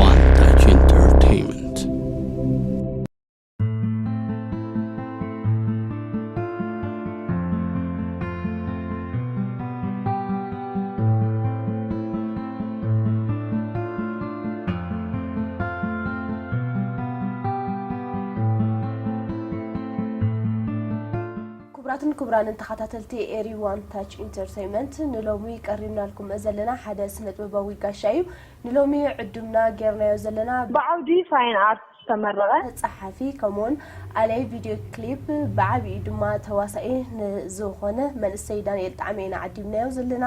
One Touch Entertainment. ክቡራትን ክቡራንን ተኸታተልቲ ኤሪ ዋን ታች ኢንተርቴይንመንት፣ ንሎሚ ቀሪብናልኩም ዘለና ሓደ ስነ ጥበባዊ ጋሻ እዩ። ንሎሚ ዕዱምና ጌርናዮ ዘለና ብዓውዲ ፋይን ኣርት ዝተመረቐ ጸሓፊ፣ ከምኡውን ኣላይ ቪድዮ ክሊፕ፣ ብዓቢኡ ድማ ተዋሳኢ ንዝኾነ መንእሰይ ዳንኤል ጣዕመ ኢና ዓዲምናዮ ዘለና።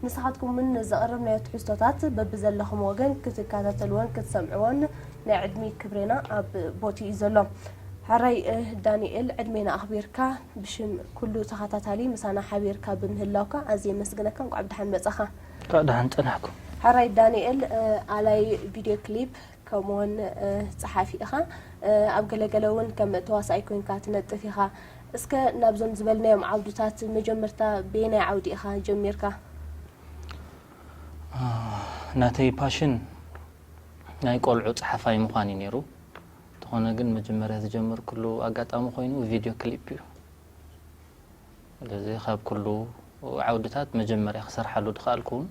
ንስኻትኩም እውን ንዘቕረብናዮ ትሕዝቶታት በብዘለኹም ወገን ክትከታተልዎን ክትሰምዕዎን ናይ ዕድሚ ክብሬና ኣብ ቦቲ እዩ ዘሎ። ሕራይ ዳንኤል፣ ዕድሜና ኣኽቢርካ ብሽም ኩሉ ተኸታታሊ ምሳና ሓቢርካ ብምህላውካ ኣዝየ የመስግነካ። እንቋዕ ብደሓን መጻኻ። እንኳዕ ደሓን ጸናሕኩም። ሕራይ ዳንኤል፣ ኣላይ ቪድዮ ክሊፕ ከምኡውን ጸሓፊ ኢኻ። ኣብ ገለገለ እውን ከም ተዋሳኣይ ኮይንካ ትነጥፍ ኢኻ። እስከ ናብዞም ዝበልናዮም ዓውድታት መጀመርታ በየናይ ዓውዲ ኢኻ ጀሚርካ? ናተይ ፓሽን ናይ ቆልዑ ጸሓፋይ ምዃን እዩ ነይሩ። እንተኾነ ግን መጀመርያ ዝጀመርኩሉ ኣጋጣሚ ኮይኑ ቪድዮ ክሊፕ እዩ። ስለዚ ካብ ኩሉ ዓውድታት መጀመርያ ክሰርሓሉ ድኸኣልኩ እውን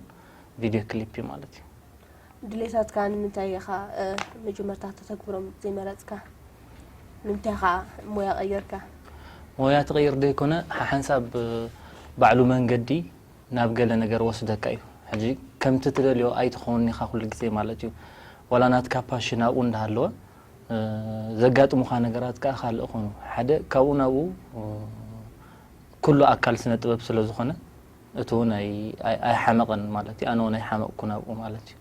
ቪድዮ ክሊፕ እዩ ማለት እዩ። ድሌታትካ ንምንታይ ኢኻ መጀመርታ ተተግብሮም ዘይመረጽካ? ንምንታይ ኢኻ ሞያ ቀየርካ? ሞያ ትቕይር ዘይኮነ ሓሓንሳብ ባዕሉ መንገዲ ናብ ገለ ነገር ወስደካ እዩ። ሕጂ ከምቲ ትደልዮ ኣይትኸውን ኢኻ ኩሉ ግዜ ማለት እዩ። ዋላ ናትካ ፓሽን ኣብኡ እንዳሃለወ ዘጋጥሙኻ ነገራት ከዓ ካልእ ኾኑ። ሓደ ካብኡ ናብኡ ኩሉ ኣካል ስነ ጥበብ ስለ ዝኾነ እቲ እውን ኣይሓመቐን ማለት እዩ። ኣነ እውን ኣይሓመቕኩ ናብኡ ማለት እዩ።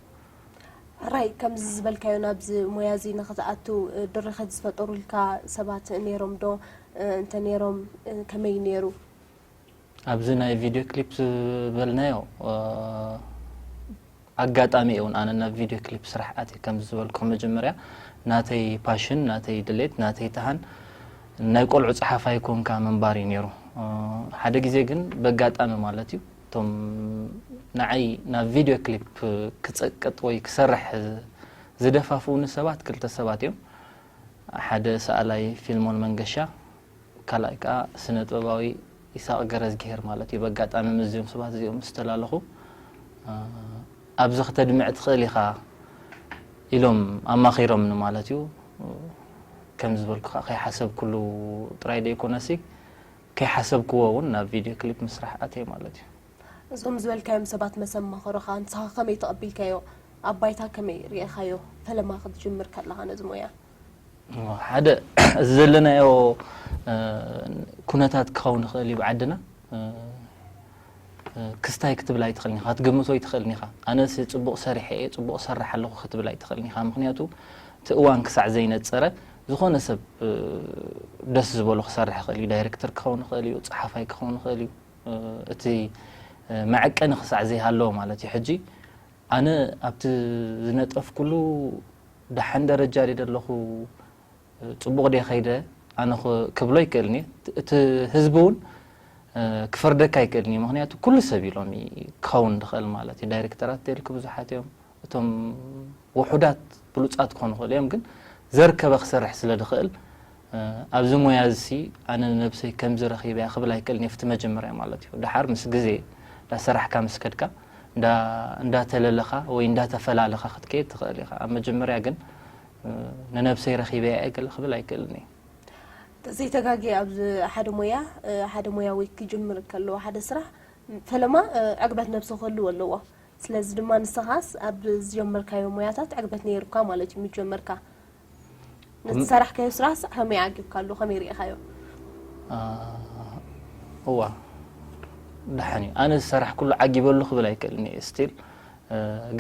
ሕራይ ከምዚ ዝበልካዮ ናብዚ ሞያ እዚ ንኽትኣቱ ድርኸት ዝፈጠሩልካ ሰባት ነይሮም ዶ? እንተ ነይሮም ከመይ ነይሩ? ኣብዚ ናይ ቪድዮ ክሊፕ ዝበልናዮ ኣጋጣሚ እውን ኣነ ናብ ቪድዮ ክሊፕ ስራሕ ኣትየ። ከምዚ ዝበልኩ መጀመርያ ናተይ ፓሽን፣ ናተይ ድሌት፣ ናተይ ተሃን ናይ ቆልዑ ጸሓፋይ ኮንካ ምንባር እዩ ነይሩ። ሓደ ግዜ ግን በጋጣሚ ማለት እዩ እቶም ንዓይ ናብ ቪድዮ ክሊፕ ክጸቅጥ ወይ ክሰርሕ ዝደፋፍኡኒ ሰባት ክልተ ሰባት እዮም። ሓደ ሰኣላይ ፊልሞን መንገሻ፣ ካልኣይ ከዓ ስነ ጥበባዊ ይስሃቅ ገረዝግሄር ማለት እዩ። በጋጣሚ ምስዚኦም ሰባት እዚኦም ምስ ተላለኹ ኣብዚ ክተድምዕ ትኽእል ኢኻ ኢሎም ኣማኺሮምኒ ማለት እዩ። ከም ዝበልኩ ከዓ ከይሓሰብኩሉ ጥራይ ደይኮነሲ ከይሓሰብክዎ እውን ናብ ቪድዮ ክሊፕ ምስራሕ ኣትየ ማለት እዩ። እዞም ዝበልካዮም ሰባት መሰ ኣማኸሩኻ ንስኻ ከመይ ተቐቢልካዮ? ኣብ ባይታ ከመይ ርኢኻዮ ፈለማ ክትጅምር ከለኻ ነዚ ሞያ? ሓደ እዚ ዘለናዮ ኩነታት ክኸውን ይኽእል እዩ ብዓድና ክስታይ ክትብል ኣይትኽእልን ኢኻ ክትግምቶ ኣይትኽእልን ኢኻ ኣነስ ጽቡቕ ሰሪሐ እየ ጽቡቕ ሰርሕ ኣለኹ ክትብል ኣይትኽእልን ኢኻ ምኽንያቱ እቲ እዋን ክሳዕ ዘይነጸረ ዝኾነ ሰብ ደስ ዝበሎ ክሰርሕ ይኽእል እዩ ዳይሬክተር ክኸውን ይኽእል እዩ ጸሓፋይ ክኸውን ይኽእል እዩ እቲ መዐቀኒ ክሳዕ ዘይሃለዎ ማለት እዩ ሕጂ ኣነ ኣብቲ ዝነጠፍኩሉ ደሓን ደረጃ ድየ ዘለኹ ጽቡቕ ድየ ከይደ ኣነ ክብሎ ኣይክእልን እየ እቲ ህዝቢ እውን ክፈርደካ ኣይክእልን እዩ ምክንያቱ ኩሉ ሰብ ኢሎም ክኸውን ድኽእል ማለት እዩ ዳይሬክተራት ተልክ ብዙሓት እዮም እቶም ውሑዳት ብሉጻት ክኾኑ ይኽእሉ እዮም ግን ዘርከበ ክሰርሕ ስለ ድኽእል ኣብዚ ሞያ እዚ ኣነ ንነብሰይ ከምዚ ረኺበያ ክብል ኣይክእልን እየ ፍቲ መጀመርያ ማለት እዩ ድሓር ምስ ግዜ እንዳሰራሕካ ምስ ከድካ እንዳተለለኻ ወይ እንዳተፈላለኻ ክትከይድ ትኽእል ኢኻ ኣብ መጀመርያ ግን ንነብሰይ ረኺበያ እየ ገለ ክብል ኣይክእልን እየ ዘይተጋጊ ኣብዚ ሓደ ሞያ ሓደ ሞያዊ ክጅምር ከለዎ ሓደ ስራሕ ፈለማ ዕግበት ነብሲ ክህልዎ ኣለዎ ስለዚ ድማ ንስኻስ ኣብ ዝጀመርካዮ ሞያታት ዕግበት ነይሩካ ማለት እዩ ምጀመርካ ነቲ ሰራሕካዮ ስራሕስ ከመይ ዓጊብካሉ ከመይ ርኢኻዮ እዋ ደሓን እዩ ኣነ ዝሰራሕኩሉ ዓጊበሉ ክብል ኣይክእልን እየ ስቲል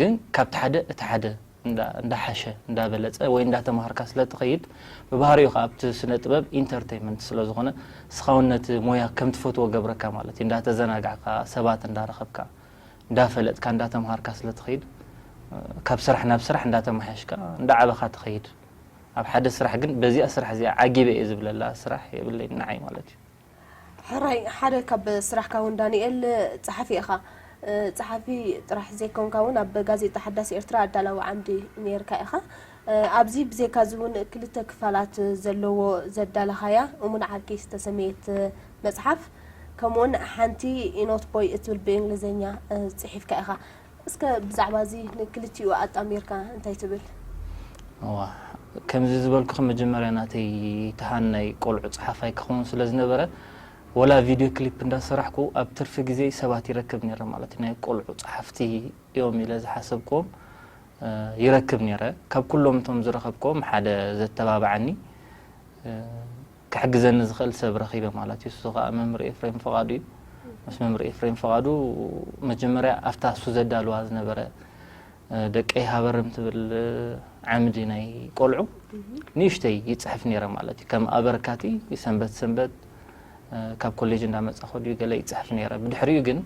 ግን ካብቲ ሓደ እቲ ሓደ እንዳሓሸ እንዳበለፀ ወይ እንዳተማሃርካ ስለትኸይድ ብባህሪኡ ከዓ ኣብቲ ስነ ጥበብ ኢንተርቴይንመንት ስለዝኾነ እስኻውን ነቲ ሞያ ከም ትፈትዎ ገብረካ ማለት እዩ እንዳተዘናጋዕካ ሰባት እንዳረኸብካ እንዳፈለጥካ እንዳተምሃርካ ስለትኸይድ ካብ ስራሕ ናብ ስራሕ እንዳተመሓየሽካ እንዳዓበኻ ትኸይድ ኣብ ሓደ ስራሕ ግን በዚኣ ስራሕ እዚኣ ዓጊበ እየ ዝብለላ ስራሕ የብለይ ንዓይ ማለት እዩ ሕራይ ሓደ ካብ ስራሕካ እውን ዳንኤል ጸሓፊ ኢኻ ጸሓፊ ጥራሕ ዘይኮንካ እውን ኣብ ጋዜጣ ሓዳስ ኤርትራ ኣዳላዊ ዓምዲ ነይርካ ኢኻ። ኣብዚ ብዘይካዚ እውን ክልተ ክፋላት ዘለዎ ዘዳለኻያ እሙን ዓርኪ ዝተሰመየት መጽሓፍ፣ ከምኡውን ሓንቲ ኢኖት ቦይ እትብል ብእንግሊዝኛ ጽሒፍካ ኢኻ። እስከ ብዛዕባ እዚ ንክልቲኡ ኣጣሚርካ እንታይ ትብል? እዋ፣ ከምዚ ዝበልኩኺ መጀመርያ ናተይ ተሃን ናይ ቆልዑ ጸሓፋይ ክኸውን ስለ ዝነበረ፣ ወላ ቪድዮ ክሊፕ እንዳሰራሕኩ ኣብ ትርፊ ግዜ ሰባት ይረክብ ነይረ ማለት እዩ። ናይ ቆልዑ ጸሓፍቲ እዮም ኢለ ዝሓሰብክዎም ይረክብ ነይረ። ካብ ኩሎም እቶም ዝረኸብክዎም ሓደ ዘተባብዓኒ ክሕግዘኒ ዝኽእል ሰብ ረኺበ ማለት እዩ። እሱ ከዓ መምህር ኤፍሬም ፍቓዱ እዩ። ምስ መምህር ኤፍሬም ፍቓዱ መጀመርያ ኣብታ እሱ ዘዳልዋ ዝነበረ ደቀይ ሃበርም ትብል ዓምዲ ናይ ቆልዑ ንእሽተይ ይፅሕፍ ነይረ ማለት እዩ። ከም ኣበርካቲ ሰንበት ሰንበት ካብ ኮሌጅ እንዳመፃኹ ድዩ ገለ ይፅሕፍ ነይረ። ብድሕሪኡ ግን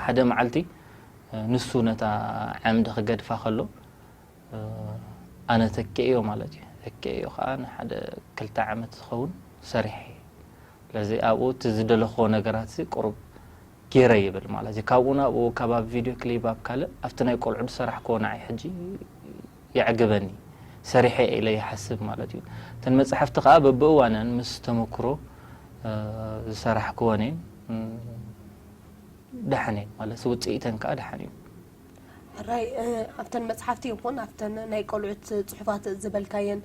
ሓደ መዓልቲ ንሱ ነታ ዓምዲ ክገድፋ ከሎ ኣነ ተኪኤዮ ማለት እዩ። ተኪኤዮ ከዓ ንሓደ ክልተ ዓመት ዝኸውን ሰሪሐ እየ። ስለዚ ኣብኡ እቲ ዝደለኽዎ ነገራት ቁሩብ ገይረ ይብል ማለት እዩ። ካብኡ ናብኡ ካብ ኣብ ቪድዮ ክሊፕ ኣብ ካልእ ኣብቲ ናይ ቆልዑ ዝሰራሕክዎ ንዓይ ሕጂ የዕግበኒ፣ ሰሪሐ ኢለ ይሓስብ ማለት እዩ። እተን መጻሕፍቲ ከዓ በብእዋነን ምስ ተመክሮ ዝሰራሕክወን እየን። ደሓን እየን ማለት ውፅኢተን ከዓ ደሓን እዩ። ሕራይ ኣብተን መፅሓፍቲ ይኹን ኣብተን ናይ ቆልዑት ፅሑፋት ዝበልካየን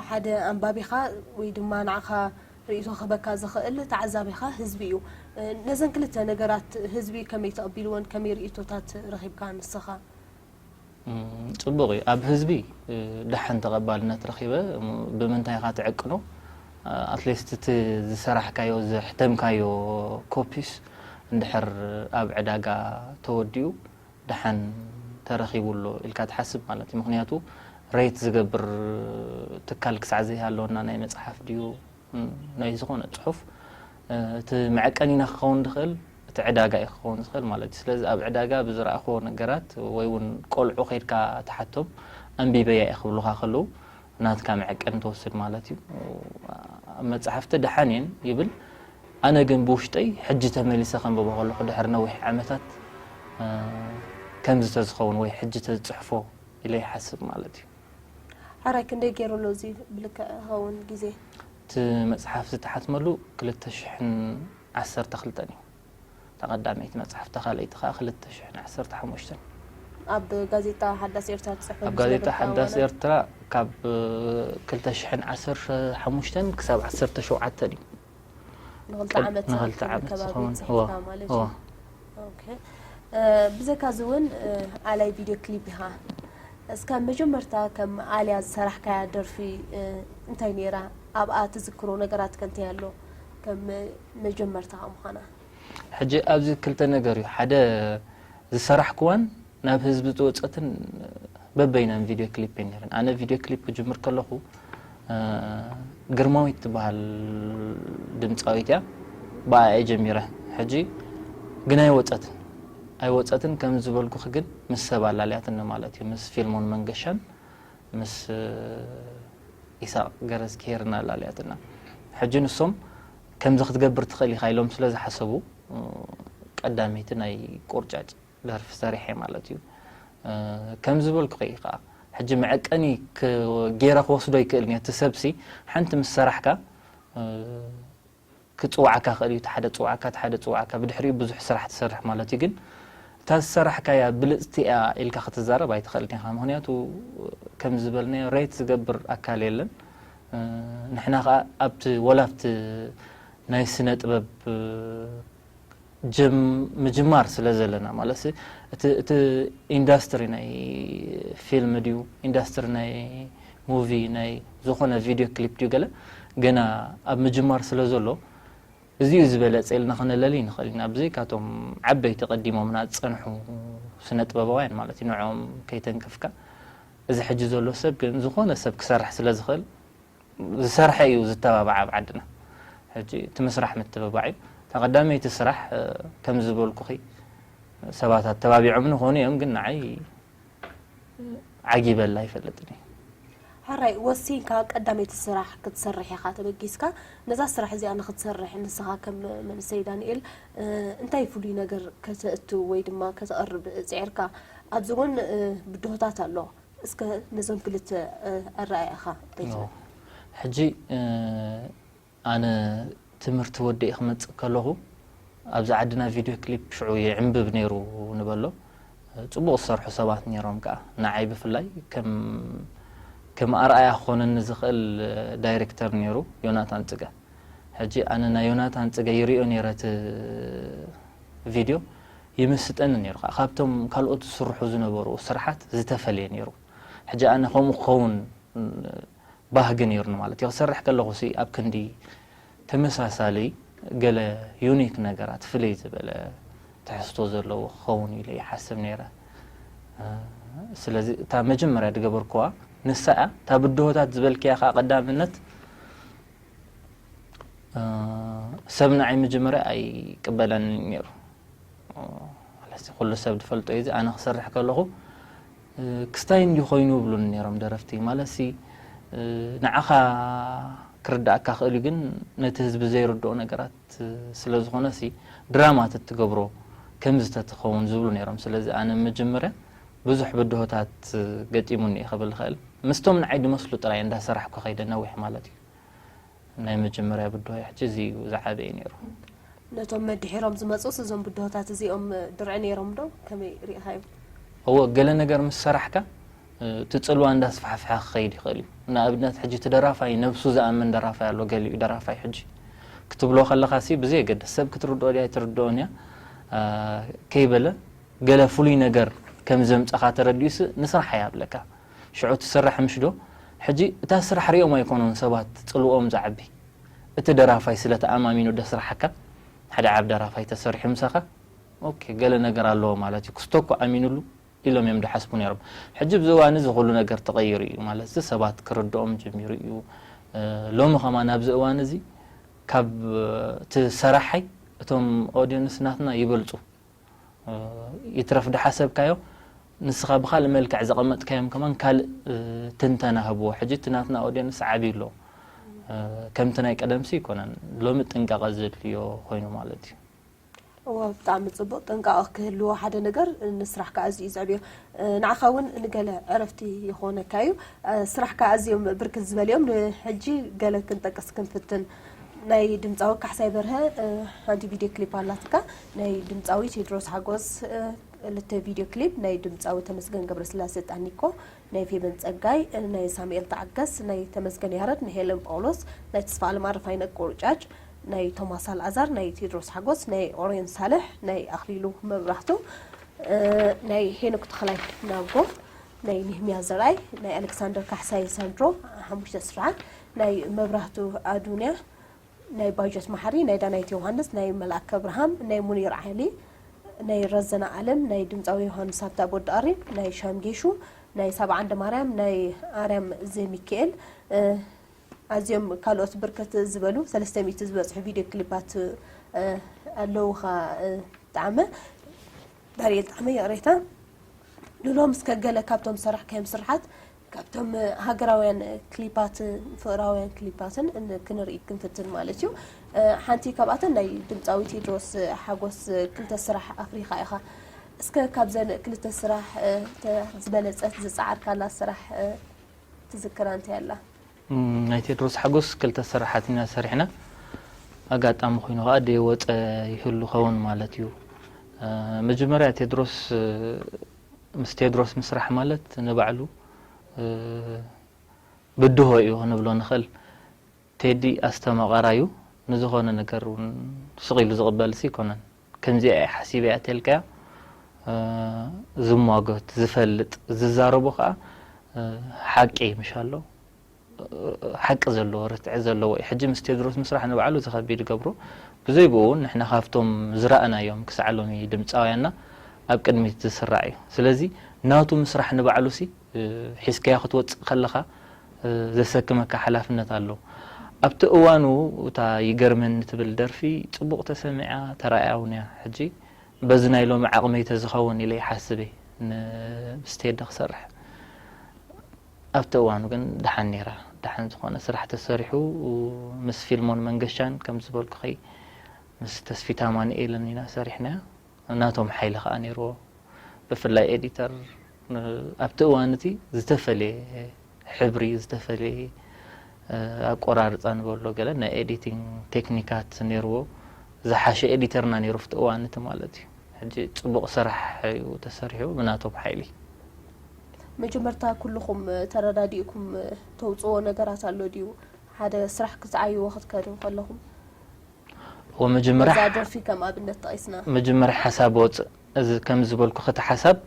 ሓደ ኣንባቢኻ ወይ ድማ ንዓኻ ርእይቶ ክህበካ ዝኽእል ተዓዛቢኻ ህዝቢ እዩ። ነዘን ክልተ ነገራት ህዝቢ ከመይ ተቐቢልዎን ከመይ ርእይቶታት ረኺብካ ንስኻ? ፅቡቕ እዩ። ኣብ ህዝቢ ደሓን ተቐባልነት ረኺበ። ብምንታይ ኢኻ ትዕቅኖ? ኣትሊስት እቲ ዝሰራሕካዮ ዘሕተምካዮ ኮፒስ እንድሕር ኣብ ዕዳጋ ተወዲኡ ደሓን ተረኺቡ ኣሎ ኢልካ ትሓስብ ማለት እዩ። ምኽንያቱ ሬት ዝገብር ትካል ክሳዕ ዘይሃለወና ናይ መፅሓፍ ድዩ ናይ ዝኾነ ፅሑፍ እቲ መዐቀኒና ክኸውን ዝኽእል እቲ ዕዳጋ እዩ ክኸውን ዝኽእል ማለት እዩ። ስለዚ ኣብ ዕዳጋ ብዝረኣኽዎ ነገራት ወይ እውን ቆልዑ ከይድካ ትሓቶም ኣንቢበያ እየ ክብሉኻ ከለዉ ናትካ መዐቀኒ ትወስድ ማለት እዩ። ኣብ መፅሓፍቲ ደሓን እየን ይብል። ኣነ ግን ብውሽጠይ ሕጂ ተመሊሰ ከንብቦ ከለኹ ድሕሪ ነዊሕ ዓመታት ከምዚ ተዝኸውን ወይ ሕጂ ተዝፅሕፎ ኢለ ይሓስብ ማለት እዩ። ሕራይ ክንደይ ገይሩ ኣሎ እዚ ብልክዕ ክኸውን ግዜ? እቲ መፅሓፍ ዝተሓትመሉ ክልተ ሽሕን ዓሰርተ ክልተን እዩ። እታ ቀዳመይቲ መፅሓፍ፣ እታ ካልኣይቲ ከዓ ክልተ ሽሕን ዓሰርተ ሓሙሽተን። ኣብ ጋዜጣ ሓዳስ ኤርትራ ትፅሕፈሉ ኣብ ጋዜጣ ሓዳስ ኤርትራ ካብ ክልተ ሽሕን ዓሰርተ ሓሙሽተን ክሳብ ዓሰርተ ሸውዓተን እዩ። ንኽልተ ዓመት ንኽልተ ዓመት ከባቢ ዝኸውን። ጽሒፍካ ማለት እዩ። ኦኬ። ብዘካዚ እውን ኣላይ ቪድዮ ክሊፕ ኢኻ። እስከ መጀመርታ ከም ኣልያ ዝሰራሕካያ ደርፊ እንታይ ነይራ? ኣብኣ ትዝክሮ ነገራት ከ እንታይ ኣሎ? ከም መጀመርታ ምዃና። ሕጂ ኣብዚ ክልተ ነገር እዩ። ሓደ ዝሰራሕክዋን ናብ ህዝቢ ዝወፀትን በበይነን ቪድዮ ክሊፕ እየን ነይረን። ኣነ ቪድዮ ክሊፕ ክጅምር ከለኹ ግርማዊት ትበሃል ድምፃዊት እያ፣ ብኣ እየ ጀሚረ። ሕጂ ግን ኣይወፀትን ኣይወፀትን ከም ዝበልኩኺ ግን ምስ ሰብ ኣላልያትኒ ማለት እዩ። ምስ ፊልሞን መንገሻን ምስ ኢሳቅ ገረዝግሄርን ኣላልያትና። ሕጂ ንሶም ከምዚ ክትገብር ትኽእል ኢኻ ኢሎም ስለ ዝሓሰቡ ቀዳመይቲ ናይ ቁርጫጭ ደርፊ ሰሪሐ ማለት እዩ። ከም ዝበልኩኺ ከዓ ሕጂ መዐቀኒ ገይረ ክወስዶ ይክእል እየ። እቲ ሰብሲ ሓንቲ ምስ ሰራሕካ ክፅውዓካ ክእል እዩ። ሓደ ፅውዓካ ሓደ ፅውዓካ ብድሕሪኡ ብዙሕ ስራሕ ትሰርሕ ማለት እዩ። ግን እታ ዝሰራሕካያ ብልፅቲ እያ ኢልካ ክትዛረብ ኣይትኽእልን ኢኻ። ምክንያቱ ከም ዝበልናዮ ሬት ዝገብር ኣካል የለን። ንሕና ከዓ ኣብቲ ወላ ኣብቲ ናይ ስነ ጥበብ ምጅማር ስለ ዘለና ማለት እቲ ኢንዳስትሪ ናይ ፊልም ድዩ ኢንዳስትሪ ናይ ሙቪ ናይ ዝኾነ ቪድዮ ክሊፕ ድዩ ገለ ገና ኣብ ምጅማር ስለ ዘሎ እዚኡ ዝበለፀ ኢልና ክነለሊ ንኽእል ኢና። ብዘይካቶም ዓበይቲ ቀዲሞምና ዝፀንሑ ስነ ጥበባውያን ማለት እዩ ንዕኦም ከይተንከፍካ እዚ ሕጂ ዘሎ ሰብ ግን ዝኾነ ሰብ ክሰርሕ ስለ ዝኽእል ዝሰርሐ እዩ ዝተባባዕ ኣብ ዓድና። ሕጂ እቲ ምስራሕ ምትብባዕ እዩ። እታ ቀዳመይቲ ስራሕ ከም ዝበልኩኺ ሰባት ኣተባቢዖምኒ ኾኑ እዮም ግን ንዓይ ዓጊበላ ኣይፈልጥን እዩ። ሕራይ ወሲንካ ቀዳመይቲ ስራሕ ክትሰርሕ ኢኻ ተበጊስካ። ነዛ ስራሕ እዚኣ ንክትሰርሕ ንስኻ ከም መንእሰይ ዳንኤል እንታይ ፍሉይ ነገር ከተእቱ ወይ ድማ ከተቕርብ ጽዒርካ? ኣብዚ እውን ብድሆታት ኣሎ። እስከ ነዞም ክልተ ኣረኣእያኻ እንታይ ትብል? ሕጂ ኣነ ትምህርቲ ወዲኤ ክመጽእ ከለኹ ኣብዚ ዓድና ቪድዮ ክሊፕ ሽዑ ይዕንብብ ነይሩ ንበሎ። ጽቡቕ ዝሰርሑ ሰባት ነይሮም ከኣ። ንዓይ ብፍላይ ከም ከም ኣርኣያ ክኾነኒ ዝኽእል ዳይሬክተር ነይሩ ዮናታን ጽገ። ሕጂ ኣነ ናይ ዮናታን ጽገ ይሪኦ ነይረ እቲ ቪድዮ ይምስጠኒ ነይሩ። ከኣ ካብቶም ካልኦት ዝስርሑ ዝነበሩ ስራሓት ዝተፈልየ ነይሩ። ሕጂ ኣነ ከምኡ ክኸውን ባህጊ ነይሩኒ ማለት እዩ። ክሰርሕ ከለኹ ሲ ኣብ ክንዲ ተመሳሳሊ ገለ ዩኒክ ነገራት ፍልይ ዝበለ ትሕዝቶ ዘለዎ ክኸውን ኢለ ይሓስብ ነይረ። ስለዚ እታ መጀመርያ ዝገበርኩዋ ንሳ እያ። እታ ብድሆታት ዝበልክያ ከዓ ቀዳምነት ሰብ ንዓይ መጀመርያ ኣይቅበለንን ነይሩ። ማለት ኩሉ ሰብ ዝፈልጦ እዩ። እዚ ኣነ ክሰርሕ ከለኹ ክስታይ እንዲ ኮይኑ ይብሉኒ ነይሮም ደረፍቲ። ማለት ሲ ንዓኻ ክርዳእካ ክእል እዩ፣ ግን ነቲ ህዝቢ ዘይርድኦ ነገራት ስለ ዝኾነ ሲ ድራማ ተትገብሮ ከምዚ ተትኸውን ዝብሉ ነይሮም። ስለዚ ኣነ መጀመርያ ብዙሕ ብድሆታት ገጢሙኒ እዩ ክብል ይኽእል። ምስቶም ንዓይ ድመስሉ ጥራይ እንዳሰራሕኩ ከይደ ነዊሕ ማለት እዩ። ናይ መጀመርያ ብድሆይ ሕጂ እዚ እዩ ዝዓበየ ነይሩ። ነቶም መድሒሮም ዝመጹስ እዞም ብድሆታት እዚኦም ድርዒ ነይሮም ዶ? ከመይ ርኢኻዮም? እወ፣ ገለ ነገር ምስ ሰራሕካ እቲ ጽልዋ እንዳስፋሕፍሐ ክኸይድ ይኽእል እዩ። ንኣብነት ሕጂ እቲ ደራፋይ ነብሱ ዝኣምን ደራፋይ ኣሎ። ገሊኡ ደራፋይ ሕጂ ክትብሎ ከለኻ ሲ ብዘየገድስ ሰብ ክትርድኦ ድያ ኣይትርድኦን እያ ከይበለ ገለ ፍሉይ ነገር ከም ዘምጻኻ ተረዲኡስ ንስራሕ እያ ኣብለካ። ሽዑ ትስራሕ ምሽ ዶ? ሕጂ እታ ስራሕ ሪኦም ኣይኮኑን ሰባት ጽልውኦም ዝዓቢ። እቲ ደራፋይ ስለ ተኣማሚኑ ደስርሓካ። ሓደ ዓብ ደራፋይ ተሰሪሑ ምሳኻ ኦኬ ገለ ነገር ኣለዎ ማለት እዩ። ክስቶ እኮ ኣሚኑሉ ኢሎም እዮም ድሓስቡ ነይሮም። ሕጂ ብዚ እዋን እዚ ኩሉ ነገር ተቐይሩ እዩ ማለት እዚ ሰባት ክርድኦም ጀሚሩ እዩ። ሎሚ ከማን ኣብዚ እዋን እዚ ካብ እቲ ሰራሓይ እቶም ኦድየንስ ናትና ይበልጹ። ይትረፍ ድሓሰብካዮ ንስኻ ብኻልእ መልክዕ ዘቐመጥካዮም ከማን ካልእ ትንተና ህብዎ። ሕጂ እቲ ናትና ኦድየንስ ዓብዩ ኣሎ። ከምቲ ናይ ቀደምሲ ይኮነን። ሎሚ ጥንቃቐ ዘድልዮ ኮይኑ ማለት እዩ። እወ ብጣዕሚ ጽቡቕ ጥንቃቐ ክህልዎ ሓደ ነገር ንስራሕካ ኣዝዩ እዩ ዘዕብዮ። ንዓኻ እውን ንገለ ዕረፍቲ ይኾነካ እዩ። ስራሕካ ኣዝዮም ብርክት ዝበሉ እዮም። ንሕጂ ገለ ክንጠቅስ ክንፍትን። ናይ ድምፃዊ ካሕሳይ በርሀ ሓንቲ ቪድዮ ክሊፕ ኣላትካ። ናይ ድምፃዊ ቴድሮስ ሓጎስ ክልተ ቪድዮ ክሊፕ፣ ናይ ድምፃዊ ተመስገን ገብረስላሴ ጣኒቆ፣ ናይ ፌበን ጸጋይ፣ ናይ ሳሙኤል ተዓገስ፣ ናይ ተመስገን ያረድ፣ ናይ ሄለን ጳውሎስ፣ ናይ ተስፋኣለም ኣረፋይነ ቁርጫጭ፣ ናይ ቶማስ ኣልኣዛር፣ ናይ ቴድሮስ ሓጎስ፣ ናይ ኦርዮን ሳልሕ፣ ናይ ኣኽሊሉ መብራህቱ፣ ናይ ሄኖክ ተኽላይ ናጎ፣ ናይ ንህምያ ዘርኣይ፣ ናይ ኣሌክሳንደር ካሕሳይ ሳንድሮ ሓሙሽተ ስፍሓት፣ ናይ መብራህቱ ኣዱንያ፣ ናይ ባጀት መሓሪ፣ ናይ ዳናይት ዮሃንስ፣ ናይ መልኣከ ኣብርሃም፣ ናይ ሙኒር ዓሊ፣ ናይ ረዘነ ኣለም፣ ናይ ድምፃዊ ዮሃንስ ሃብተ ኣቦ ኣሪም፣ ናይ ሻም ጌሹ፣ ናይ ሳባ ዓንደ ማርያም፣ ናይ ኣርያም ዘሚካኤል፣ ኣዝዮም ካልኦት ብርክት ዝበሉ ሰለስተ ሚእቲ ዝበፅሑ ቪድዮ ክሊፓት ኣለውኻ። ጣዕመ ዳንኤል ጣዕመ ይቕሬታ ንሎም እስከ ገለ ካብቶም ዝሰራሕካዮም ስርሓት ካብቶም ሃገራውያን ክሊፓት ፍቕራውያን ክሊፓትን ክንርኢ ክንፍትን ማለት እዩ። ሓንቲ ካብኣተን ናይ ድምፃዊ ቴድሮስ ሓጎስ ክልተ ስራሕ ኣፍሪኻ ኢኻ። እስከ ካብዘን ክልተ ስራሕ ዝበለፀት ዝፀዓርካላ ስራሕ ትዝክራ እንታይ ኣላ? ናይ ቴድሮስ ሓጎስ ክልተ ስራሓት ኢና ሰሪሕና። ኣጋጣሚ ኮይኑ ከዓ ደይወፀ ይህሉ ኸውን ማለት እዩ። መጀመርያ ቴድሮስ ምስ ቴድሮስ ምስራሕ ማለት ንባዕሉ ብድሆ እዩ ክንብሎ ንኽእል። ቴዲ ኣስተማቓራዩ ንዝኾነ ነገር እውን ስቕ ኢሉ ዝቕበልሲ ኣይኮነን። ከምዚኣ እየ ሓሲበያ ተልካያ ዝሟገት ዝፈልጥ ዝዛረቦ ከዓ ሓቂ ምሽ ኣሎ ሓቂ ዘለዎ ርትዒ ዘለዎ እዩ። ሕጂ ምስ ቴድሮስ ምስራሕ ንባዕሉ እዚ ከቢድ ይገብሮ። ብዘይ ብኡ እውን ንሕና ካብቶም ዝረኣናዮም ክሳዕ ሎሚ ድምፃውያንና ኣብ ቅድሚት ዝስራዕ እዩ። ስለዚ ናቱ ምስራሕ ንባዕሉ ሲ ሒዝካዮ ክትወፅእ ከለኻ ዘሰክመካ ሓላፍነት ኣሎ። ኣብቲ እዋኑ እታ ይገርመኒ ትብል ደርፊ ፅቡቕ ተሰሚዓ ተራእያ እውን እያ። ሕጂ በዚ ናይ ሎሚ ዓቕመይ ተዝኸውን ኢለ ይሓስብ እየ ንስቴዲ ክሰርሕ። ኣብቲ እዋኑ ግን ደሓን ነይራ። ደሓን ዝኾነ ስራሕ ተሰሪሑ ምስ ፊልሞን መንገሻን ከም ዝበልኩኸይ ምስ ተስፊት ኣማኑኤልን ኢና ሰሪሕናያ። ናቶም ሓይሊ ከኣ ነይርዎ። ብፍላይ ኤዲተር ኣብቲ እዋን እቲ ዝተፈለየ ሕብሪ፣ ዝተፈለየ ኣቆራርፃ ንበሎ ገለ ናይ ኤዲቲንግ ቴክኒካት ነይርዎ። ዝሓሸ ኤዲተርና ነይሩ ኣብቲ እዋን እቲ ማለት እዩ። ሕጂ ፅቡቕ ስራሕ እዩ ተሰሪሑ ብናቶም ሓይሊ። መጀመርታ ኩልኹም ተረዳዲእኩም ተውፅዎ ነገራት ኣሎ ድዩ? ሓደ ስራሕ ክትዓይዎ ክትከዱ ከለኹም ወመጀመርያ እዛ ደርፊ ከም ኣብነት ጠቒስና መጀመርያ ሓሳብ ወፅእ እዚ ከም ዝበልኩ እቲ ሓሳብ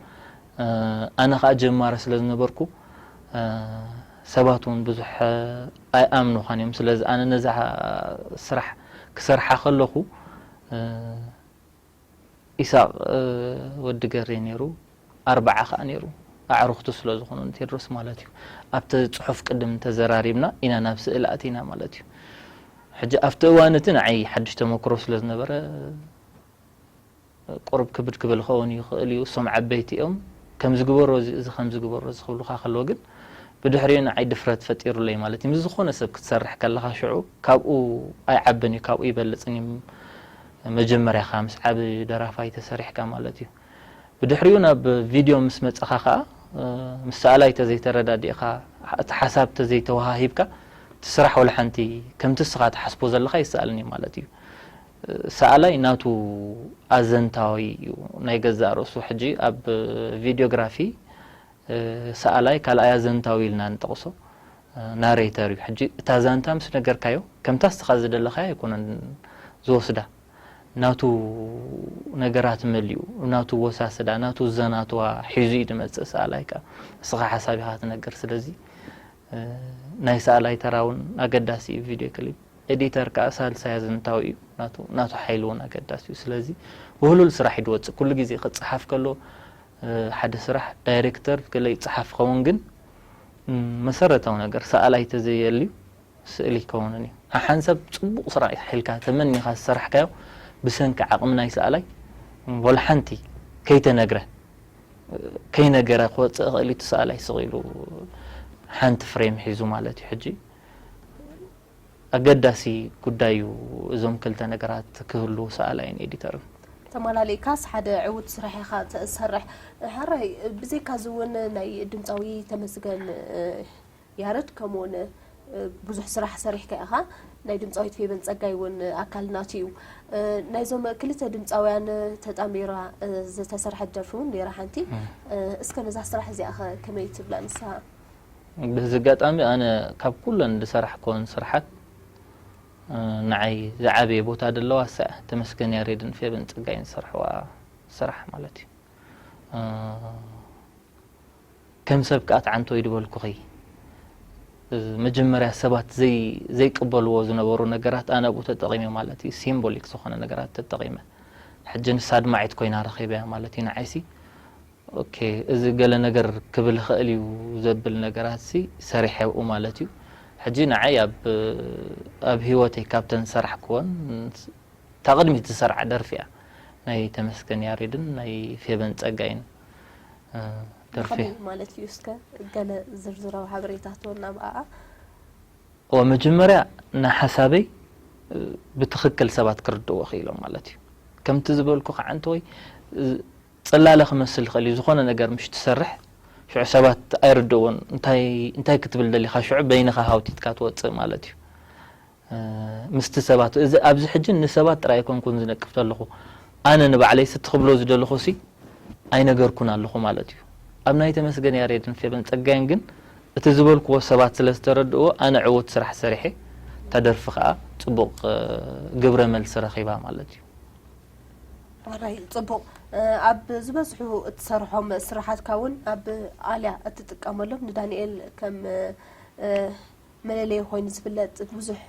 ኣነ ከዓ ጀማሪ ስለ ዝነበርኩ ሰባት እውን ብዙሕ ኣይኣምኑኻን እዮም። ስለዚ ኣነ ነዛ ስራሕ ክሰርሓ ከለኹ ኢሳቕ ወዲ ገሬ ነይሩ፣ ኣርባዓ ከዓ ነይሩ፣ ኣዕሩኽቱ ስለ ዝኾኑ ንቴድሮስ ማለት እዩ። ኣብቲ ፅሑፍ ቅድም ተዘራሪብና ኢና ናብ ስእሊ ኣቲና ማለት እዩ። ሕጂ ኣብቲ እዋን እቲ ንዓይ ሓድሽ ተመክሮ ስለ ዝነበረ ቁሩብ ክብድ ክብል ክኸውን ይኽእል እዩ። እሶም ዓበይቲ እዮም፣ ከምዚ ግበሮ እዚ፣ እዚ ከምዚ ግበሮ እዚ ክብሉኻ ከለዉ ግን ብድሕሪኡ ንዓይ ድፍረት ፈጢሩለይ ማለት እዩ። ምስ ዝኾነ ሰብ ክትሰርሕ ከለኻ ሽዑ ካብኡ ኣይዓብን እዩ፣ ካብኡ ይበልፅን እዩ። መጀመርያኻ ምስ ዓቢ ደራፋይ ተሰሪሕካ ማለት እዩ። ብድሕሪኡ ናብ ቪድዮ ምስ መፀኻ ከዓ ምስ ሰኣላይ ተዘይተረዳዲእኻ፣ እቲ ሓሳብ ተዘይተወሃሂብካ እቲ ስራሕ ወላ ሓንቲ ከምቲ እስኻ ትሓስቦ ዘለኻ ይሰኣልን እዩ ማለት እዩ። ሰኣላይ ናቱ ኣዘንታዊ እዩ ናይ ገዛእ ርእሱ። ሕጂ ኣብ ቪድዮግራፊ ሰኣላይ ካልኣይ ኣዘንታዊ ኢልና ንጠቕሶ ናሬተር እዩ። ሕጂ እታ ዛንታ ምስ ነገርካዮ ከምታ እስኻ ዝደለኻዮ ኣይኮነን ዝወስዳ። ናቱ ነገራት መሊኡ፣ ናቱ ወሳስዳ፣ ናቱ ዘናትዋ ሒዙ እዩ ዝመጽእ ሰኣላይ ከኣ። እስኻ ሓሳብ ኢኻ ትነግር። ስለዚ ናይ ሰኣላይ ተራ እውን ኣገዳሲ እዩ። ቪድዮ ክሊፕ ኤዲተር ከኣ ሳልሳይ ኣዘንታዊ እዩ። ናቱ ናቱ ሓይሊ እውን ኣገዳሲ እዩ። ስለዚ ውህሉል ስራሕ እዩ ዝወጽእ። ኩሉ ግዜ ክጸሓፍ ከሎ ሓደ ስራሕ ዳይሬክተር ገለ ይጸሓፍ ኸውን ግን መሰረታዊ ነገር ሰኣላይ ተዘየልዩ ስእሊ ይከውንን እዩ። ሓሓን ሰብ ጽቡቕ ስራሕ ኢልካ ተመኒኻ ዝሰራሕካዮ ብሰንኪ ዓቕሚ ናይ ሰኣላይ ወላ ሓንቲ ከይተነግረ ከይነገረ ክወጽእ ይኽእል እዩ። እቲ ሰኣላይ ስቕ ኢሉ ሓንቲ ፍሬም ሒዙ ማለት እዩ። ሕጂ ኣገዳሲ ጉዳይ እዩ እዞም ክልተ ነገራት ክህልዉ ሰኣላይን ኤዲተርን። ተመላሊእካስ ሓደ ዕዉት ስራሕ ኢኻ ትሰርሕ። ሕራይ ብዘይካ እዚ እውን ናይ ድምፃዊ ተመስገን ያረድ ከምኡውን ብዙሕ ስራሕ ሰሪሕካ ኢኻ። ናይ ድምፃዊት ፌበን ፀጋይ እውን ኣካል ናቱ እዩ። ናይዞም ክልተ ድምፃውያን ተጣሚራ ዝተሰርሐት ደርፊ እውን ነይራ ሓንቲ። እስከ ነዛ ስራሕ እዚኣ ኸ ከመይ ትብላ ንስኻ? በዚ ኣጋጣሚ ኣነ ካብ ኩለን ዝሰራሕኮን ስራሓት ንዓይ ዝዓበየ ቦታ ዘለዋ እሳ እያ። ተመስገን ያሬድን ፌበን ፀጋይን ዝሰርሕዋ ስራሕ ማለት እዩ። ከም ሰብ ከኣ ትዓንቶ እዩ ዝበልኩኺ። መጀመርያ ሰባት ዘይ ዘይቅበልዎ ዝነበሩ ነገራት ኣነ ኣብኡ ተጠቒመ ማለት እዩ። ሲምቦሊክ ዝኾነ ነገራት ተጠቒመ። ሕጂ ንሳ ኣድማዒት ኮይና ረኺበያ ማለት እዩ ንዓይሲ። ኦኬ፣ እዚ ገለ ነገር ክብል ይኽእል እዩ ዘብል ነገራት ሲ ሰሪሐ ኣብኡ ማለት እዩ። ሕጂ ንዓይ ኣብ ኣብ ህይወተይ ካብተን ዝሰራሕክወን እታ ቅድሚት ዝሰርዓ ደርፊ እያ። ናይ ተመስገን ያሬድን ናይ ፌበን ጸጋይን ደርፊ። ከመይ ማለት እዩ? እስከ ገለ ዝርዝራዊ ሓበሬታ ትህበና ብኣኣ። እወ፣ መጀመርያ ንሓሳበይ ብትኽክል ሰባት ክርድእዎ ክኢሎም ማለት እዩ። ከምቲ ዝበልኩ ከዓ እንተወይ ጽላለ ክመስል ይኽእል እዩ። ዝኾነ ነገር ምሽ ትሰርሕ ሽዑ ሰባት ኣይርድእዎን። እንታይ እንታይ ክትብል ደሊኻ ሽዑ በይንኻ ሃውቲትካ ትወጽእ ማለት እዩ። ምስቲ ሰባት እዚ ኣብዚ ሕጂ ንሰባት ጥራይ ኣይኮንኩን ዝነቅፍ ዘለኹ። ኣነ ንባዕለይ ስቲ ክብሎ ዝደለኹ ሲ ኣይነገርኩን ኣለኹ ማለት እዩ። ኣብ ናይ ተመስገን ያሬድን ፌበን ጸጋይን ግን እቲ ዝበልክዎ ሰባት ስለ ዝተረድእዎ ኣነ ዕዉት ስራሕ ሰሪሐ እታ ደርፊ ከኣ ጽቡቕ ግብረ መልሲ ረኺባ ማለት እዩ። ሕራይ ጽቡቕ። ኣብ ዝበዝሑ እትሰርሖም ስራሓትካ እውን ኣብ ኣልያ እትጥቀመሎም ንዳንኤል ከም መለለዪ ኮይኑ ዝፍለጥ ብዙሕ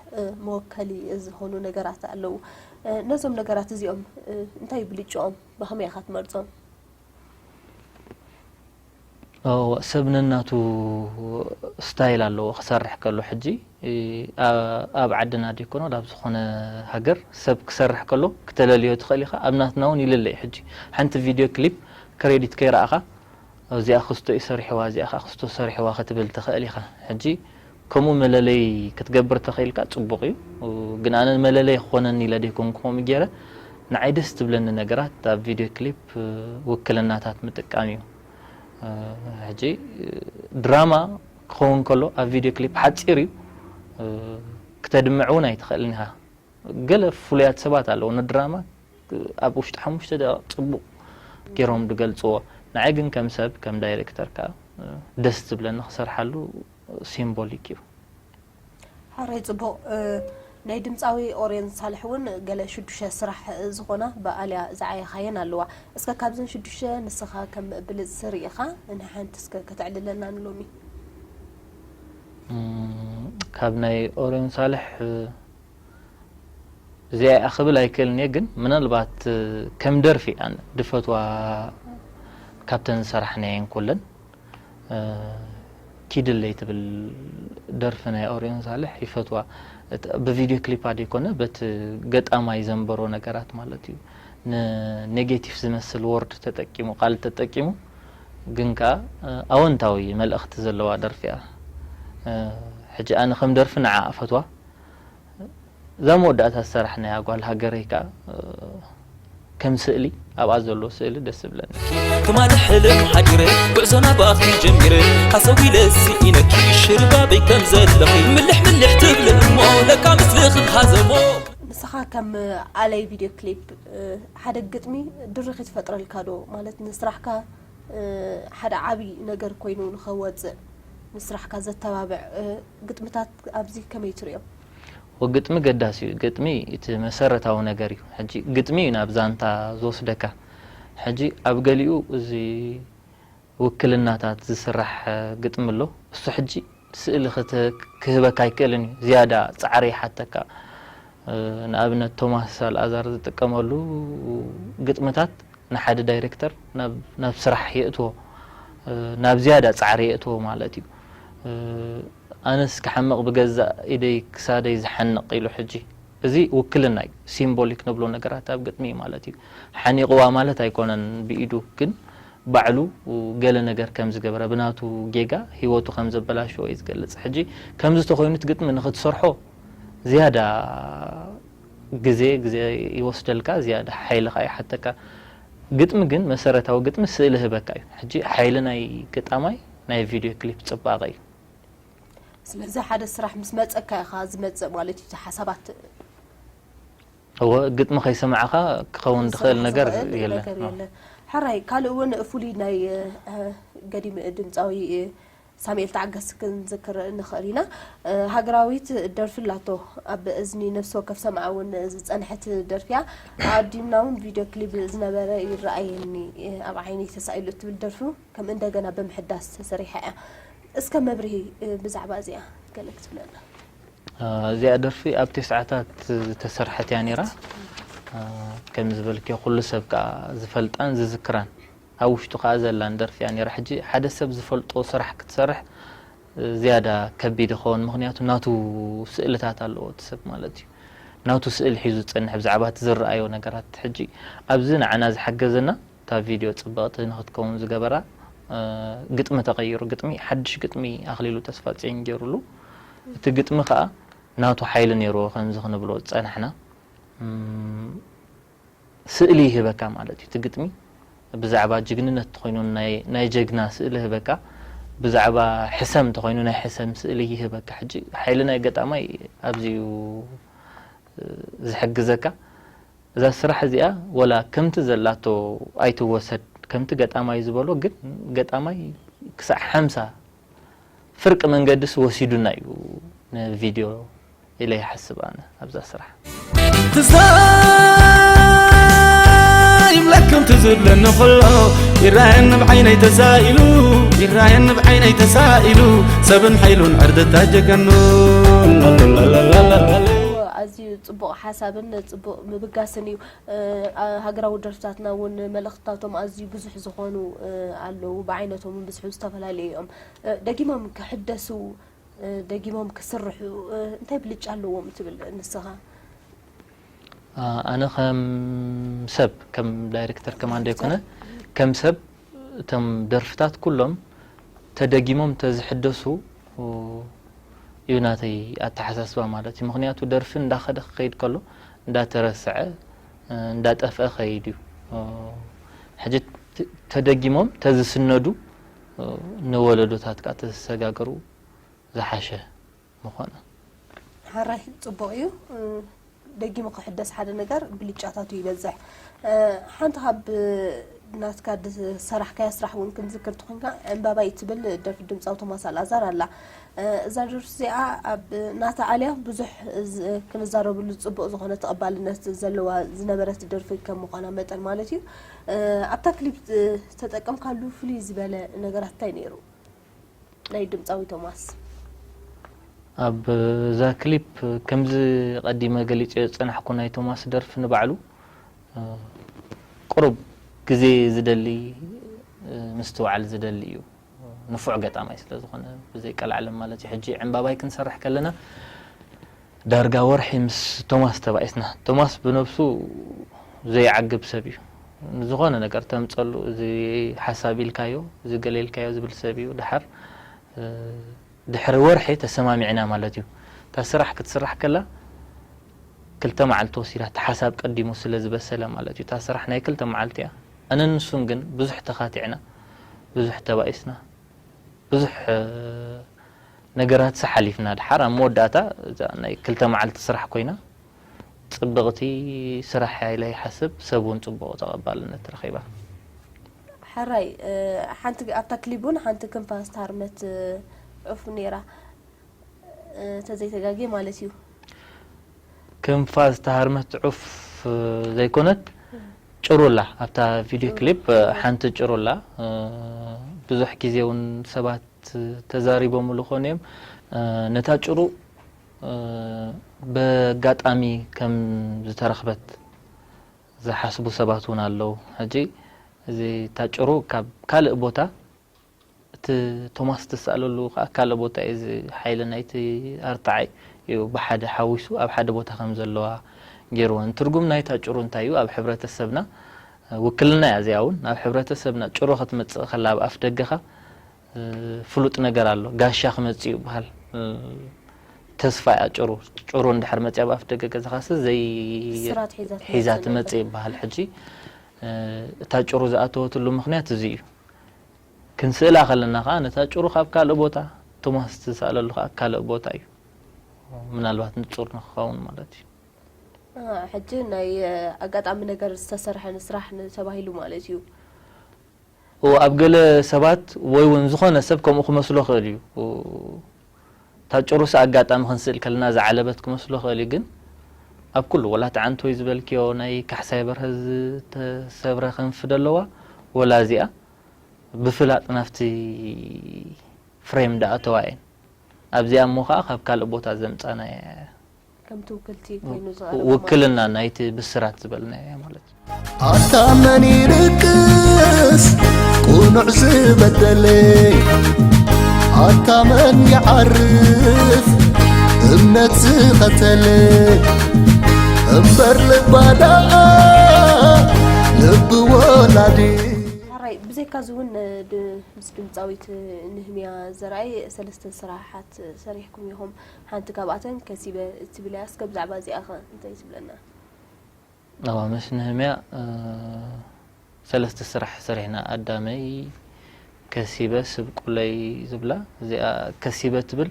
መወከሊ ዝኾኑ ነገራት ኣለዉ። ነዞም ነገራት እዚኦም እንታይ ብልጭኦም ብኸመይ ኢኻ ትመርጾም? እወ፣ ሰብ ነናቱ ስታይል ኣለዎ ክሰርሕ ከሎ። ሕጂ ኣብ ዓድና ደይኮነ ናብ ዝኾነ ሃገር ሰብ ክሰርሕ ከሎ ክተለልዮ ትኽእል ኢኻ። ኣብ ናትና እውን ይልለ እዩ። ሕጂ ሓንቲ ቪድዮ ክሊፕ ክሬዲት ከይረኣኻ እዚኣ ክስቶ እዩ ሰሪሕዋ፣ እዚኣ ከዓ ክስቶ ሰሪሕዋ ክትብል ትኽእል ኢኻ። ሕጂ ከምኡ መለለይ ክትገብር ተኽኢልካ ጽቡቕ እዩ። ግን ኣነ መለለይ ክኾነኒ ኢለ ደይኮንኩ ከምኡ ገይረ፣ ንዓይ ደስ ትብለኒ ነገራት ኣብ ቪድዮ ክሊፕ ውክልናታት ምጥቃም እዩ። ሕጂ ድራማ ክኸውን ከሎ ኣብ ቪድዮ ክሊፕ ሓጺር እዩ፣ ክተድምዕ እውን ኣይትኽእልን ኢኻ። ገለ ፍሉያት ሰባት ኣለዉ ንድራማ ኣብ ውሽጢ ሓሙሽተ ደቂቕ ጽቡቕ ገይሮም ዝገልጽዎ። ንዓይ ግን ከም ሰብ ከም ዳይሬክተር ከኣ ደስ ዝብለኒ ክሰርሓሉ ሲምቦሊክ እዩ። ሕራይ ጽቡቕ። ናይ ድምጻዊ ኦርዮን ሳልሕ እውን ገለ ሽዱሽተ ስራሕ ዝኾና ብኣልያ ዝዓየኻየን ኣለዋ። እስከ ካብዘን ሽዱሽተ ንስኻ ከም ብልጽቲ ርኢኻ ንሓንቲ እስከ ከተዕልለና ንሎሚ? ካብ ናይ ኦርዮን ሳልሕ እዚኣ እያ ክብል ኣይክእልን እየ፣ ግን ምናልባት ከም ደርፊ ኣነ ድፈትዋ ካብተን ዝሰራሕናየን ኩለን ኪድለይ ትብል ደርፊ ናይ ኦርዮን ሳልሕ ይፈትዋ። ብቪድዮ ክሊፓ ደይኮነ በቲ ገጣማይ ዘንበሮ ነገራት ማለት እዩ። ንኔጌቲቭ ዝመስል ወርድ ተጠቂሙ፣ ቃል ተጠቂሙ፣ ግን ከኣ ኣወንታዊ መልእኽቲ ዘለዋ ደርፊ እያ። ሕጂ ኣነ ከም ደርፊ ንዓ እፈትዋ። እዛ መወዳእታ ዝሰራሕናያ ጓል ሃገረይ ከኣ ከም ስእሊ ኣብኣ ዘሎ ስእሊ ደስ ዝብለኒ። ትማሊ ሕልም ሓዲረ ጉዕዞና ብኣኽቲ ጀሚረ ሓሰብ ኢለ ስኢነኪ ሽርባበይ ከም ዘለኺ ምልሕ ምልሕ ትብሊ እሞ ለካ ምስልኺ ሃዘሞ። ንስኻ ከም ኣለይ ቪድዮ ክሊፕ ሓደ ግጥሚ ድርኺ ትፈጥረልካ ዶ? ማለት ንስራሕካ ሓደ ዓብዪ ነገር ኮይኑ ንኸወፅእ ንስራሕካ ዘተባብዕ ግጥምታት ኣብዚ ከመይ ትሪኦ? ወግጥሚ ገዳሲ እዩ። ግጥሚ እቲ መሰረታዊ ነገር እዩ። ሕጂ ግጥሚ እዩ ናብ ዛንታ ዝወስደካ። ሕጂ ኣብ ገሊኡ እዚ ውክልናታት ዝስራሕ ግጥሚ ኣሎ። እሱ ሕጂ ስእሊ ክህበካ ኣይክእልን እዩ። ዝያዳ ጻዕሪ ይሓተካ። ንኣብነት ቶማስ ኣልኣዛር ዝጥቀመሉ ግጥምታት ንሓደ ዳይሬክተር ናብ ስራሕ የእትዎ፣ ናብ ዝያዳ ጻዕሪ የእትዎ ማለት እዩ። ኣነስ ክሓምቕ ብገዛእ ኢደይ ክሳደይ ዝሓንቕ ኢሉ ሕጂ እዚ ውክልና እዩ። ሲምቦሊክ ንብሎ ነገራት ኣብ ግጥሚ ማለት እዩ። ሓኒቕዋ ማለት ኣይኮነን ብኢዱ፣ ግን ባዕሉ ገለ ነገር ከም ዝገበረ፣ ብናቱ ጌጋ ህይወቱ ከም ዘበላሸወ እዩ ዝገልጽ። ሕጂ ከምዚ ተኾይኑ እቲ ግጥሚ ንኽትሰርሖ ዝያዳ ግዜ ግዜ ይወስደልካ፣ ዝያዳ ሓይሊ ከኣ ይሓተካ። ግጥሚ ግን መሰረታዊ ግጥሚ ስእሊ ህበካ እዩ። ሕጂ ሓይሊ ናይ ገጣማይ ናይ ቪድዮ ክሊፕ ጽባቐ እዩ። ስለዚ ሓደ ስራሕ ምስ መጸካ ኢኻ ዝመጽእ ማለት እዩ፣ እቲ ሓሳባት። እወ፣ ግጥሚ ከይሰማዕኻ ክኸውን ዝኽእል ነገር የለን። ሕራይ ካልእ እውን ፍሉይ ናይ ገዲም ድምፃዊ ሳሙኤል ተዓገስ ክንዝክር ንኽእል ኢና። ሃገራዊት ደርፊ ኣላቶ ኣብ እዝኒ ነፍሲ ወከፍ ሰምዓ እውን ዝፀንሐት ደርፊያ። ኣዲምና እውን ቪድዮ ክሊብ ዝነበረ ይረኣየኒ ኣብ ዓይነይ ተሳኢሉ እትብል ደርፊ ከም እንደገና ብምሕዳስ ተሰሪሓ እያ። እስከ መብርሂ ብዛዕባ እዚኣ ገለ ክትብለና? እዚኣ ደርፊ ኣብ ቴስዓታት ዝተሰርሐት እያ ነይራ። ከም ዝበልክዮ ኩሉ ሰብ ከዓ ዝፈልጣን ዝዝክራን ኣብ ውሽጡ ከዓ ዘላን ደርፊ እያ ነይራ። ሕጂ ሓደ ሰብ ዝፈልጦ ስራሕ ክትሰርሕ ዝያዳ ከቢድ ይኸውን፣ ምኽንያቱ ናቱ ስእልታት ኣለዎ እቲ ሰብ ማለት እዩ። ናቱ ስእሊ ሒዙ ዝፀንሕ ብዛዕባ እቲ ዝረኣዮ ነገራት። ሕጂ ኣብዚ ንዓና ዝሓገዘና እታ ቪድዮ ጽብቕቲ ንኽትከውን ዝገበራ ግጥሚ ተቐይሩ፣ ግጥሚ ሓድሽ ግጥሚ ኣኽሊሉ ተስፋጽዮን ገይሩሉ። እቲ ግጥሚ ከኣ ናቱ ሓይሊ ነይርዎ ከምዚ ክንብሎ ዝጸናሕና። ስእሊ ይህበካ ማለት እዩ። እቲ ግጥሚ ብዛዕባ ጅግንነት ተኾይኑ ናይ ጀግና ስእሊ ይህበካ፣ ብዛዕባ ሕሰም ተኾይኑ ናይ ሕሰም ስእሊ ይህበካ። ሕጂ ሓይሊ ናይ ገጣማይ ኣብዚዩ ዝሕግዘካ። እዛ ስራሕ እዚኣ ወላ ከምቲ ዘላቶ ኣይትወሰድ፣ ከምቲ ገጣማይ ዝበሎ ግን ገጣማይ ክሳዕ ሓምሳ ፍርቂ መንገድስ ወሲዱና እዩ ንቪድዮ ኢለ ይሓስብ ኣነ ኣብዛ ስራሕ። ትዝታ ይብለኩም ትዝብለኒ ከሎ ይራየኒ ብዓይነይ ተሳኢሉ ይራየኒ ብዓይነይ ተሳኢሉ ሰብን ሓይሉን ዕርድታ ጀገኑ ኣዝዩ ጽቡቕ ሓሳብን ጽቡቕ ምብጋስን እዩ። ሃገራዊ ደርፍታትና እውን መልእኽትታቶም ኣዝዩ ብዙሕ ዝኾኑ ኣለዉ። ብዓይነቶም እውን ብዙሕ ዝተፈላለዩ እዮም። ደጊሞም ክሕደሱ፣ ደጊሞም ክስርሑ እንታይ ብልጫ ኣለዎም ትብል ንስኻ? ኣነ ከም ሰብ፣ ከም ዳይሬክተር ከማን ዘይኮነ፣ ከም ሰብ እቶም ደርፍታት ኩሎም ተደጊሞም ተዝሕደሱ እዩ ናተይ ኣተሓሳስባ ማለት እዩ። ምኽንያቱ ደርፊ እንዳኸደ ክኸይድ ከሎ እንዳተረስዐ እንዳጠፍአ ኸይድ እዩ። ሕጂ ተደጊሞም ተዝስነዱ ንወለዶታት ከዓ ተዝሰጋገሩ ዝሓሸ ምኾነ። ሓራይ ጽቡቕ እዩ። ደጊሙ ክሕደስ ሓደ ነገር ብልጫታቱ ይበዝሕ። ሓንቲ ካብ ናትካ ዝሰራሕካያ ስራሕ እውን ክንዝክር ተኾንካ ዕምባባይ እትብል ደርፊ ድምፃዊ ቶማስ ኣልኣዛር ኣላ። እዛ ደርፊ እዚኣ ኣብ ናታ ዓልያ ብዙሕ ክንዛረብሉ ጽቡቕ ዝኾነ ተቐባልነት ዘለዋ ዝነበረት ደርፊ ከም ምዃና መጠን ማለት እዩ። ኣብታ ክሊፕ ተጠቀምካሉ ፍልይ ዝበለ ነገራት እንታይ ነይሩ? ናይ ድምፃዊ ቶማስ ኣብ እዛ ክሊፕ ከምዚ ቀዲመ ገሊፀ ዝፀናሕኩ ናይ ቶማስ ደርፊ ንባዕሉ ቁሩብ ግዜ ዝደሊ ምስትውዓል ዝደሊ እዩ። ንፉዕ ገጣማይ ስለ ዝኾነ ብዘይ ቀልዓለም ማለት እዩ። ሕጂ ዕምባባይ ክንሰርሕ ከለና ዳርጋ ወርሒ ምስ ቶማስ ተባኢስና። ቶማስ ብነብሱ ዘይዓግብ ሰብ እዩ። ዝኾነ ነገር ተምፀሉ እዚ ሓሳብ ኢልካዮ እዚ ገለ ኢልካዮ ዝብል ሰብ እዩ። ድሓር ድሕሪ ወርሒ ተሰማሚዕና ማለት እዩ። እታ ስራሕ ክትስራሕ ከላ ክልተ መዓልቲ ወሲዳ እቲ ሓሳብ ቀዲሙ ስለ ዝበሰለ ማለት እዩ። እታ ስራሕ ናይ ክልተ መዓልቲ እያ። ኣነን ንሱን ግን ብዙሕ ተኻቲዕና፣ ብዙሕ ተባኢስና፣ ብዙሕ ነገራት ሓሊፍና ድሓር ኣብ መወዳእታ እዛ ናይ ክልተ መዓልቲ ስራሕ ኮይና ጽብቕቲ ስራሕ ኢለ ይሓስብ። ሰብ እውን ጽቡቕ ተቐባልነት ረኺባ። ሕራይ ሓንቲ ኣብታ ክሊብ እውን ሓንቲ ክንፋስ ትሃርመት ዑፍ ነይራ ተዘይተጋጌ ማለት እዩ። ክንፋስ ተሃርመት ዑፍ ዘይኮነት ጭሩላ ኣብታ ቪድዮ ክሊፕ ሓንቲ ጭሩላ ብዙሕ ግዜ እውን ሰባት ተዛሪቦምሉ ኾን እዮም። ነታ ጭሩ በጋጣሚ ከም ዝተረኽበት ዝሓስቡ ሰባት እውን ኣለዉ። ሕጂ እዚ እታ ጭሩ ካብ ካልእ ቦታ እቲ ቶማስ ትስኣለሉ ከዓ ካልእ ቦታ እዩ። እዚ ሓይሊ ናይቲ ኣርትዓይ እዩ ብሓደ ሓዊሱ ኣብ ሓደ ቦታ ከም ዘለዋ ገይርዎ። ትርጉም ናይታ ጭሩ እንታይ እዩ? ኣብ ሕብረተሰብና ውክልና እያ እዚኣ እውን። ኣብ ሕብረተሰብና ጭሩ ክትመፅእ ከላ ኣብ ኣፍ ደገኻ ፍሉጥ ነገር ኣሎ። ጋሻ ክመጽእ ይበሃል። ተስፋ እያ ጭሩ። ጭሩ እንድሕር መጽያ ኣብ ኣፍ ደገ ገዛኻሲ ዘይ ስራት ሒዛ ሒዛ ትመጽእ ትመጽእ ይበሃል። ሕጂ እታ ጭሩ ዝኣተወትሉ ምኽንያት እዚ እዩ። ክንስእላ ከለና ከዓ ነታ ጭሩ ካብ ካልእ ቦታ ቶማስ ትስኣለሉ ከዓ ካልእ ቦታ እዩ። ምናልባት ንጹር ንክኸውን ማለት እዩ። ሕጂ ናይ ኣጋጣሚ ነገር ዝተሰርሐ ንስራሕ ተባሂሉ ማለት እዩ። እዎ ኣብ ገለ ሰባት ወይ እውን ዝኾነ ሰብ ከምኡ ክመስሎ ክእል እዩ። እታ ጭሩስ ኣጋጣሚ ክንስእል ከለና ዝዓለበት ክመስሎ ክእል እዩ፣ ግን ኣብ ኩሉ ወላ እቲ ዓንቶይ ዝበልክዮ ናይ ካሕሳይ በርሀ ዝተሰብረ ክንፊ ደለዋ ወላ እዚኣ ብፍላጥ ናብቲ ፍሬም ደኣተዋ እየን። ኣብዚኣ እሞ ከዓ ካብ ካልእ ቦታ ዘምፃና እያ። ከም ትውክልቲ ኮይኑ ዝቐረበ ማለት ውክልና እዩ። ናይቲ ብስራት ዝበልናዮ ማለት እዩ። ኣታ መን ይልቅስ ቁኑዕ ዝበደለ ኣታ መን ይዓርፍ እምነት ዝኸተለ እምበር ልባ ደኣ ልቢ ወላዲ ሓራይ ብዘይካ እዚ እውን ድ- ምስ ድምፃዊት ንህምያ ዘርኣይ ሰለስተ ስራሓት ሰሪሕኩም ኢኹም። ሓንቲ ካብኣተን ከሲበ እትብል እያ። እስከ ብዛዕባ እዚኣ ኸ እንታይ ትብለና? ኣዋ ምስ ንህምያ ሰለስተ ስራሕ ሰሪሕና፣ ኣዳመይ፣ ከሲበ፣ ስብቁለይ ዝብላ። እዚኣ ከሲበ ትብል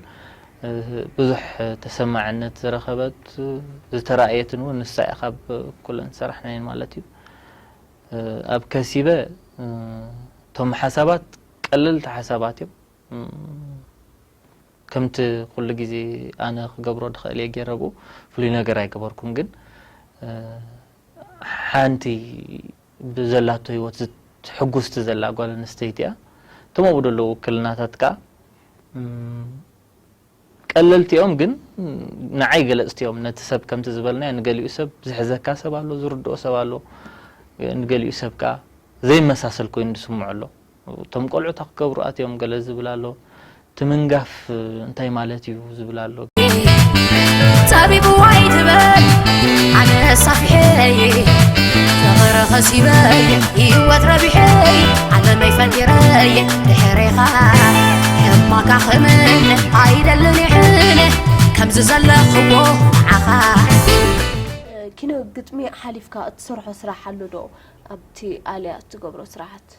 ብዙሕ ተሰማዕነት ዝረኸበት ዝተራእየትን እውን ንሳ እያ ካብ ኩለን ዝሰራሕናየን ማለት እዩ። ኣብ ከሲበ እቶም ሓሳባት ቀለልቲ ሓሳባት እዮም። ከምቲ ኩሉ ግዜ ኣነ ክገብሮ ድኽእል እየ ገይረ ብኡ ፍሉይ ነገር ኣይገበርኩን። ግን ሓንቲ ብዘላቶ ህይወት ሕጉስቲ ዘላ ጓል ኣንስተይቲ እያ። እቶም ኣብኡ ዘለዉ ውክልናታት ከዓ ቀለልቲ እዮም፣ ግን ንዓይ ገለፅቲ እዮም። ነቲ ሰብ ከምቲ ዝበልናዮ ንገሊኡ ሰብ ዝሕዘካ ሰብ ኣሎ፣ ዝርድኦ ሰብ ኣሎ፣ ንገሊኡ ሰብ ከዓ ዘይመሳሰል ኮይኑ ዝስምዖ ኣሎ። እቶም ቆልዑ ታ ክገብሩ ኣትዮም ገለ ዝብል ኣሎ። እቲ ምንጋፍ እንታይ ማለት እዩ ዝብል ኣሎ። ጸቢብዋ ኣይትበል ኣነ ሳፊሐ ፍቕሪ ኸሲበ ህይወት ረቢሐ ዓለመይ ፈንጢረ ዝዘለኽዎ ንዓኻ ኪነ ግጥሚ ሓሊፍካ እትሰርሖ ስራሕ ኣሎ ዶ ኣብቲ ኣልያ እትገብሮ ስራሓት?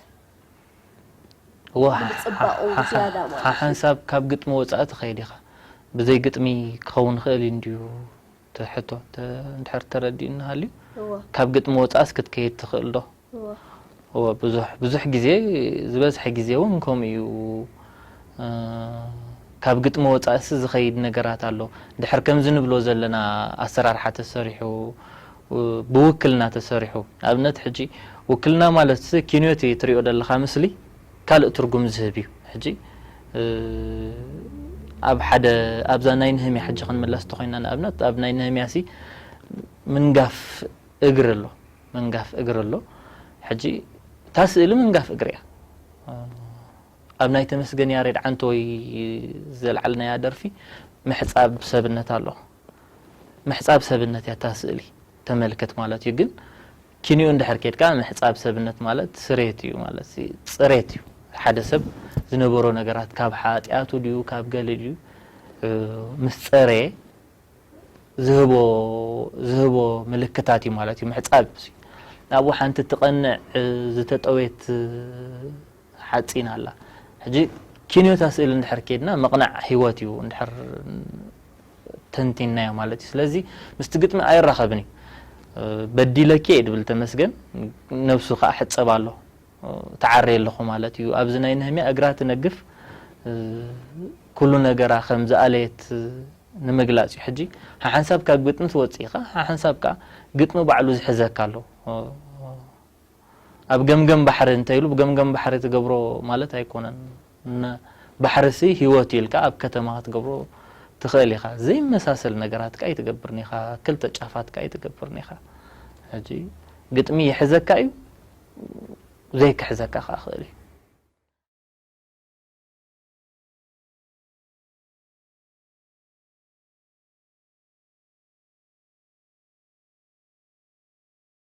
እዋ ብፅባቑ ዝያዳ ማለት እዩ። ሓንሳብ ካብ ግጥሚ ወፃኢ ትኸይድ ኢኻ። ብዘይ ግጥሚ ክኸውን ይኽእል እዩ እንድዩ እቲ ሕቶ እንድሕር ተረዲኡኒ ሃልዩ። ካብ ግጥሚ ወፃእስ ክትከይድ ትኽእል ዶ? እወ ብዙሕ ብዙሕ ግዜ ዝበዝሐ ግዜ እውን ከምኡ እዩ። ካብ ግጥሚ ወፃእሲ ዝኸይድ ነገራት ኣሎ። ድሕር ከምዚ ንብሎ ዘለና ኣሰራርሓ ተሰሪሑ ብውክልና ተሰሪሑ ንኣብነት ሕጂ ውክልና ማለት ኪንዮት እዩ ትሪኦ ዘለኻ ምስሊ ካልእ ትርጉም ዝህብ እዩ። ሕጂ ኣብ ሓደ ኣብዛ ናይ ንህምያ ሕጂ ክንምለስ ተኮይና ንኣብነት ኣብ ናይ ንህምያ ሲ ምንጋፍ እግሪ ኣሎ ምንጋፍ እግሪ ኣሎ። ሕጂ እታ ስእሊ ምንጋፍ እግሪ እያ። ኣብ ናይ ተመስገን ያሬድ ዓንተወይ ዘልዓልናያ ደርፊ ምሕፃብ ሰብነት ኣሎ። ምሕፃብ ሰብነት እያ እታ ስእሊ ተመልክት ማለት እዩ። ግን ኪንኡ እንድሕር ኬድካ ምሕፃብ ሰብነት ማለት ስሬት እዩ ማለት ሲ- ፅሬት እዩ። ሓደ ሰብ ዝነበሮ ነገራት ካብ ሓጢኣቱ ድዩ ካብ ገለ ድዩ ምስ ፀረየ ዝህቦ ዝህቦ ምልክታት እዩ ማለት እዩ። ምሕፃብ ኣብኡ ሓንቲ ትቐንዕ ዝተጠወየት ሓፂን ኣላ። ሕጂ ኪንዮታ ስእሊ እንድሕር ኬድና ምቕናዕ ህይወት እዩ እንድሕር ተንቲናዮ ማለት እዩ። ስለዚ ምስቲ ግጥሚ ኣይራኸብን እዩ። በዲለኪ እየ ድብል ተመስገን ነብሱ ከዓ ሕፀብ ኣሎ። ትዓሪ ኣለኹ ማለት እዩ። ኣብዚ ናይ ነህምያ እግራ ትነግፍ ኩሉ ነገራ ከም ዝኣለየት ንምግላፅ እዩ። ሕጂ ሓሓንሳብ ካብ ግጥሚ ትወፅእ ኢኻ፣ ሓሓንሳብ ከዓ ግጥሚ ባዕሉ ዝሕዘካ ኣሎ። ኣብ ገምገም ባሕሪ እንተይሉ ብገምገም ባሕሪ ትገብሮ ማለት ኣይኮነን። ባሕርሲ ህይወት ኢልካ ኣብ ከተማ ክትገብሮ ትኽእል ኢኻ። ዘይመሳሰል ነገራት ከዓ ይትገብርን ኢኻ፣ ክልተ ጫፋት ከዓ ይትገብርን ኢኻ። ሕጂ ግጥሚ ይሕዘካ እዩ ዘይክሕዘካ ከዓ ክእል እዩ።